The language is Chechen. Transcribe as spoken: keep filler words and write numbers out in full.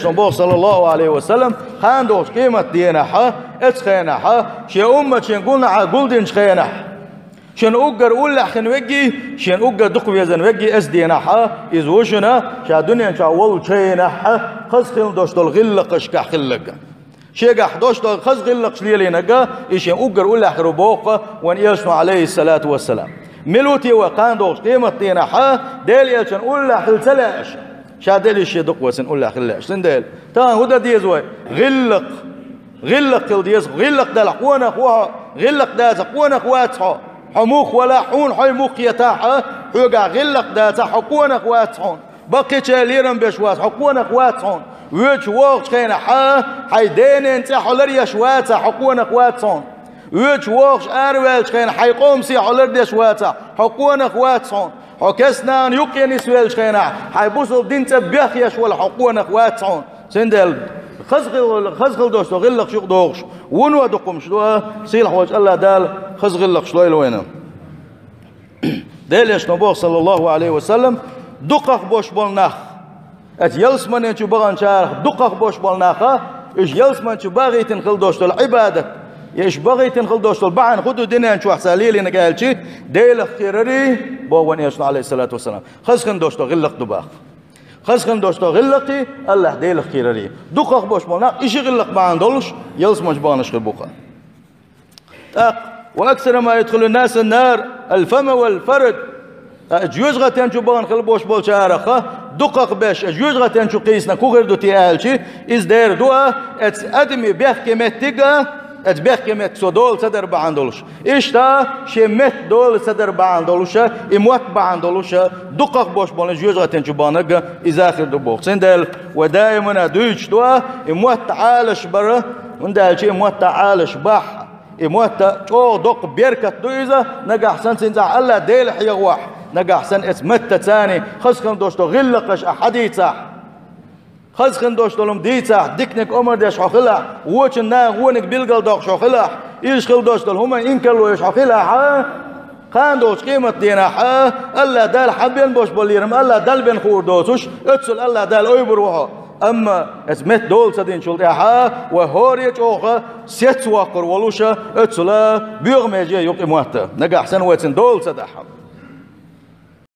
Боху, саллаллаху алейхи ва саллам, кхана долчу къематденахь, эцу хенахь, шен уммат шен гунахьа гулдинчу хенахь, шен уггар уллехь хин вегги, шен уггар дукха везан вегги эцу денахь, иза ву шуна ша дуьнен чохь волу чайнахь хаза хилла долуш долу гӀиллакхашкахь хилларг. Шегахь долуш долу хаза гӀиллакхаш лелийнарг, и шен уггар уллехь хир ву боху вайн элчано, алейхиссалату вассалам. Мила ву те вай кхана долчу къематденахь, Делан элчан уллехь хила ца лаьаш? Ша деллаш шен дукха вацан уллехь хила лаьаш. Цундела тахана хӀун дан деза вай? ГӀиллакх. ГӀиллакх хила деза. ГӀиллакх далахь къонах ву хьо. ГӀиллакх дацахь къонах вац хьо. Хьо мух вала, хьуна хьой мух хетахь, хьоьгахь гӀиллакх дацахь, хьо къонах вац хьуна. Баккхийчеран лерам беш вац, хьо къонах вац хьуна. Воьдуш вогӀучу хенахь, хьайн ден-ненан цӀе хьо ларъеш вацахь, хьо къонах вац хьуна. Воьдуш вогӀуш араваьллачу хенахь, хьайн къоман сий хьо лардеш вацахь, хьо къонах вац хьуна. Хьо кест-нана юккъе нисвеллачу хенахь, хьайн бусалба динан цӀа бехъеш валахь, хьо къонах вац хьуна. Цундела хаза хила, хаза хила долуш долу гӀиллакхаш юкъадохуш, вуно дукха хӀумнаш ду, сийлахь волчу АллахӀ Дала хаза гӀиллакхаш лойла вайна. Делан элчано боху, саллаллаху алейхи ва саллам, дукхах болуш болу нах, оцу ялсаманин чу баханчарах дукхах болуш болу нах, уьш ялсаманин чу бахийтина хила долуш долу Ӏибадат, я уьш бахийтина хила долуш долу бахьана хӀун ду дуьнен чохь цара лелийнарг аьлча, Делах кхерарий, боху вайн элчано, алейхиссалату вассалам, хаза хила долуш долу гӀиллакх ду боху. Хаза хила долуш долу гӀиллакхий, АллахӀ Делах кхерарий. Дукхах болуш болу нах, и ши гӀиллакх бахьана долуш, ялсаманин чу баханаш хир бу-кх. ТӀаккха: «Ва аксару ма юдхилун-наса ан-нар ал-фам вал-фарж». Ткъа жоьжахатин чу бахана хила болуш болчарах дукхах беш, жоьжахатин чу кхийсинарг хӀун хир ду те аьлча, иза дера ду, оцу адамийн бехке меттиг, оцу бехке меттиг цо дола ца дар бахьана долуш. Иштта шен метта дола ца дар бахьана долуш, и мотт бахьана долуш, дукхах болуш болу жоьжахатин чу баханарг иза хир ду боху. Цундела вай даимана дуьйцуш ду, и мотт Ӏалаш бар, хӀунда аьлча и мотт Ӏалаш бахь. И мотт чӀогӀа доккха беркат ду иза, нагахь санна цуьнан цӀахь АллахӀ Дела хьехавахь, нагахь санна оцу маттаца хаза хила долуш долу гӀиллакхаш ахь хьадийцахь, хаза хила долуш долу хӀума дийцахь, диканиг омра деш хьо хилахь, вочун наха вониг билгалдоккхуш хьо хилахь, иза хила долуш долу хӀуманна инкарло еш хьо хилахь, кхана долчу къематденахь, АллахӀ Дала хьан бен болуш болу лерам АллахӀ Далла бен хуур доцуш, оццул АллахӀ Дала ойбур ву хьо. Амма оцу метта дола ца динчул тӀаьхьа, вай хӀоре чӀогӀа сецвоккхур волуш, оццул боьха меже ю-кх и мотт, нагахь санна вай цуьнан дола ца дахь.